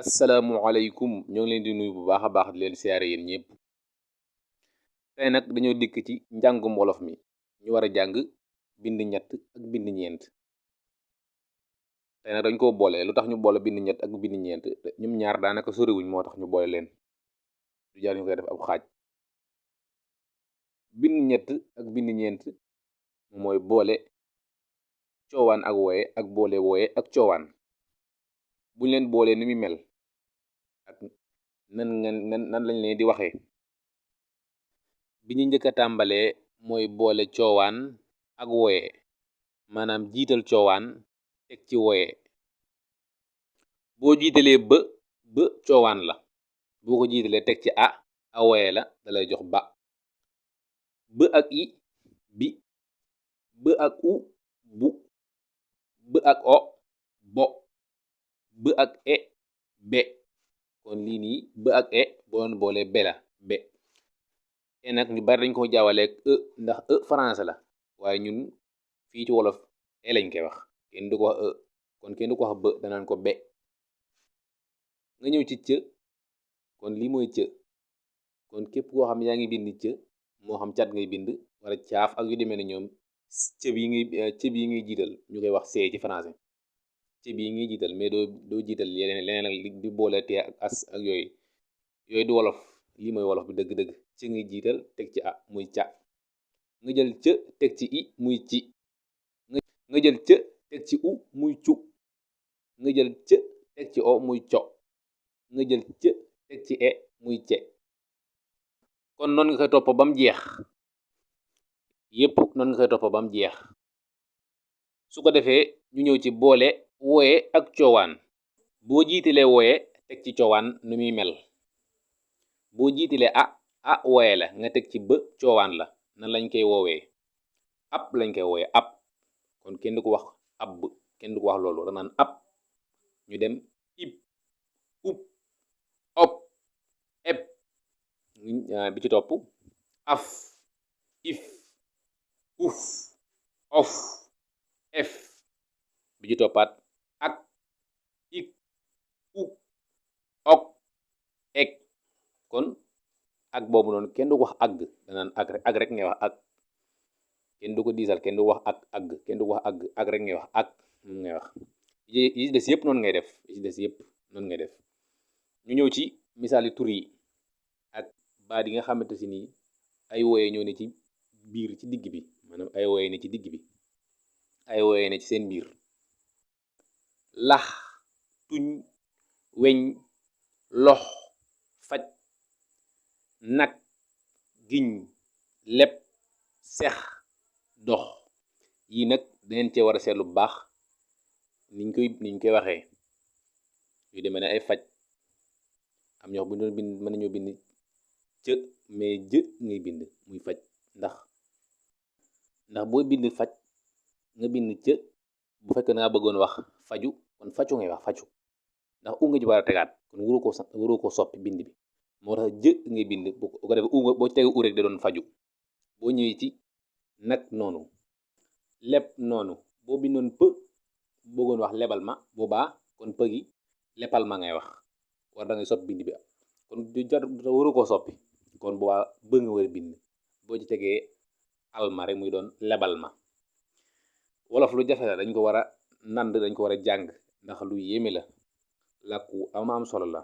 asalaamualeykum ñoo ngi leen di nuyu bu baax a baax di leen siyaare yéen ñëpp. tey nag dañoo dikk ci njàngum wolof mi ñu war a jàng bind ñett ak bind ñeent. tey nag dañ koo boole lu tax ñu boole bind ñett ak bind ñeent ñoom ñaar daanaka soriwuñ moo tax ñu boole leen du jar ñu koy def ab xaaj. bind ñett ak bind ñeent mooy boole coowaan ak wooye ak boole wooye ak coowaan. buñ leen boolee ni muy mel ak nan lañ leen di waxee. bi ñu njëkk a tàmbalee mooy boole coowaan ak wooye maanaam jiital coowaan teg ci wooye. boo jiitalee ba coowaan la, boo ko jiitalee teg ci a wooye la dalay jox ba. b ak i bi, b ak u bu, b ak o bo, b ak e be. kon lii nii b ak e boon boole be la be. e nag ñu bari dañ ko jaawaleeg ndax français la waaye ñun fii ci wolof e lañ koy wax, kenn du ko wax kon kenn du ko wax b, danaan ko be. nga ñëw ci cë, kon lii mooy cë. kon képp koo xam yaa ngi bind cë, moo xam cat ngay bind wala caaf ak yu demee ne ñoom cë bi ngay jiital ñu koy wax see ci français. cë bi ngay jiital mais doo jiital leneen ak di boole tee ak as ak yooyu du wolof. lii mooy wolof bi dëgg-dëgg. ci ngay jiital teg ci muy ca. nga jël cë teg ci i muy ci. nga jël cë teg ci u muy cu. nga jël cë teg ci o muy co. nga jël cë teg ci e muy ce. kon noonu nga koy topp ba mu jeex. yépp noonu nga koy topp ba mu jeex. su ko defee ñu ñëw ci boole wooye ak coowaan. boo jiitalee wooye teg ci coowaan nu muy mel. boo jiitalee a wooye la nga teg ci ba coowaan la nan lañ koy woowee. ab lañ koy woowee ab. kon kenn du ko wax ab, kenn du ko wax loolu danaan ab. ñu dem ib, ub, op, eb. bi ci topp af, if, uf, of, ef. bi ci toppaat ak, ik, uk, ok, ek. kon ak boobu noonu kenn du ko wax agg, danaan ak rek ngay wax ak. kenn du ko diisal, kenn du wax ak agg, kenn du ko wax agg, ak rek ngay wax ak moom ngay wax. yi des yëpp noonu ngay def, yi des yëpp noonu ngay def. ñu ñëw ci misaali tur yi ak baat yi nga xamante si nii ay wooye ñëw ne ci biir ci digg bi, maanaam ay wooye ne ci digg bi, ay wooye ne ci seen biir. lax, tuñ, weñ, lox, faj, nag, giñ, leb, sex, dox. yii nag daneen cee war a seetlu bu baax niñ koy waxee. yu demee ne ay faj, am ñoo bu doon bind mën nañoo bind cë mais jë ngay bind muy faj. ndax boo bind faj nga bind cë, bu fekkee na nga bëggoon wax faju kon facu ngay wax facu, ndax u nga ci war a tegaat kon wuru ko soppi bind bi. moo tax jë ngay bind bu ko defee boo ci tegu u rek da doon faju. boo ñëwee ci nag noonu, leb noonu. boo bindoon pë bëggoon wax lebal ma, boobaa kon pë gi lepal ma ngay wax, war da ngay soppi bind bi. kon du jar waru koo soppi, kon boobaa bë nga war a bind. boo ci tegee alma rek muy doon lebal ma. wolof lu jafe la, dañ ko war a nand, dañ ko war a jàng ndax lu yéeme la, làkku am solo la.